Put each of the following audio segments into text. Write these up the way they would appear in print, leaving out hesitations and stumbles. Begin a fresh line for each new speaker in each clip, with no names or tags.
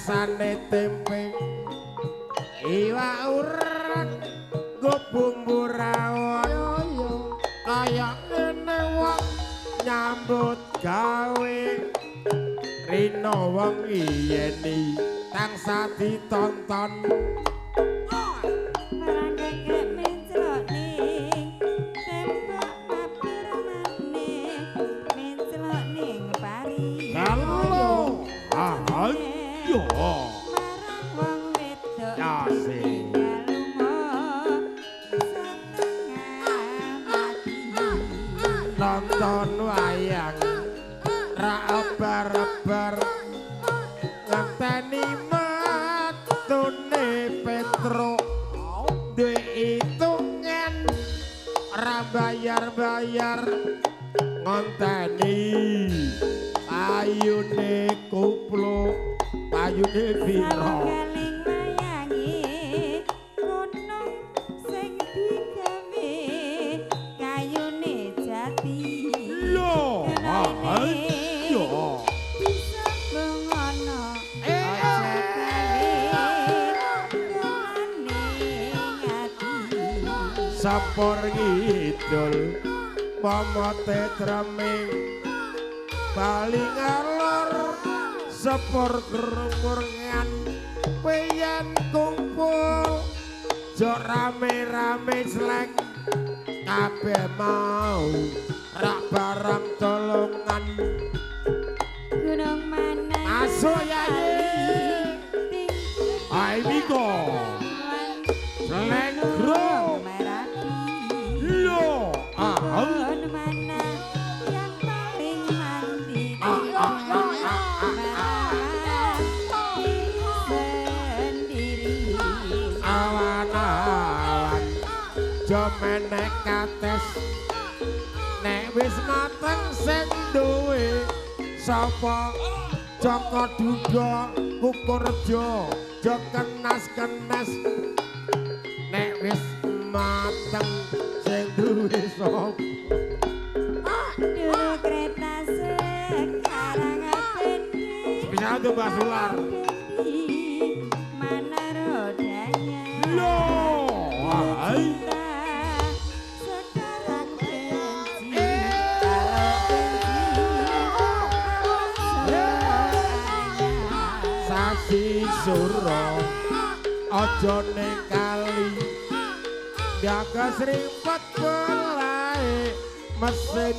Rasane tempe iwak urang nggo bumbu rawon kaya ngene wong nyambut gawe rino wengi yeni tansah ditonton. Nonton wayang ra ebar-ebar ngenteni matune Petro duwe hitungan ra bayar-bayar ngenteni ayune kuplo ayune piro. Sapor ngidul momote treming bali ngalor sepur krumurngan peyan kumpul jo rame-rame slek kabeh mau rak barang tolongan
gunung mana
masuk yayi ae miko slengro.
Mana yang paling mandi sendiri
awan-awan jomenek kates nek wis mateng sing duwe sapa Joko Duda Kukurjo jo kenas-kenas nek wis mateng sing duwe sapa.
Dulu kereta sekarang apendi
spesial tuh Mbak Sular
mana rodanya
loh
sekarang benci kalau benci
sasi suro aja ning kali jaga srimpet belae mesin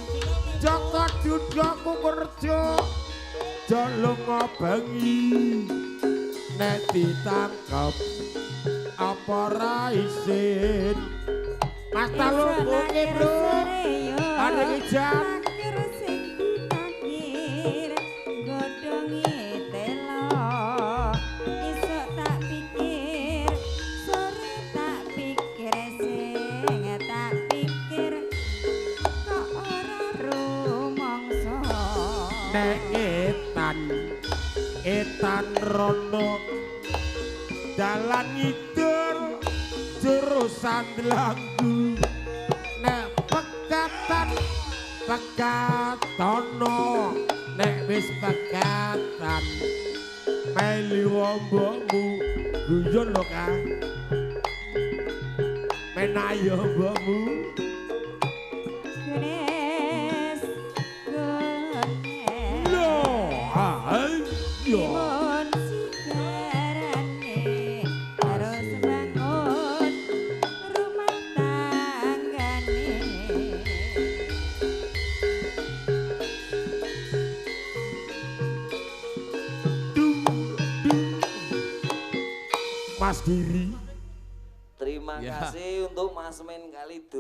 Joko Duda Kukurjo jo lunga bengi nek ditangkep apa ra isin. Mas Talung oke bro ada ijan etan rono dalan ngidul jurusan Dlanggu nek pekatan pekatono nek wis pekatan melu mbokmu guyon lho Kang menayo mbokmu.
Timun sigarane harus bangun rumah tanggane.
Mas Giri.
Terima kasih untuk Mas Men Kalido.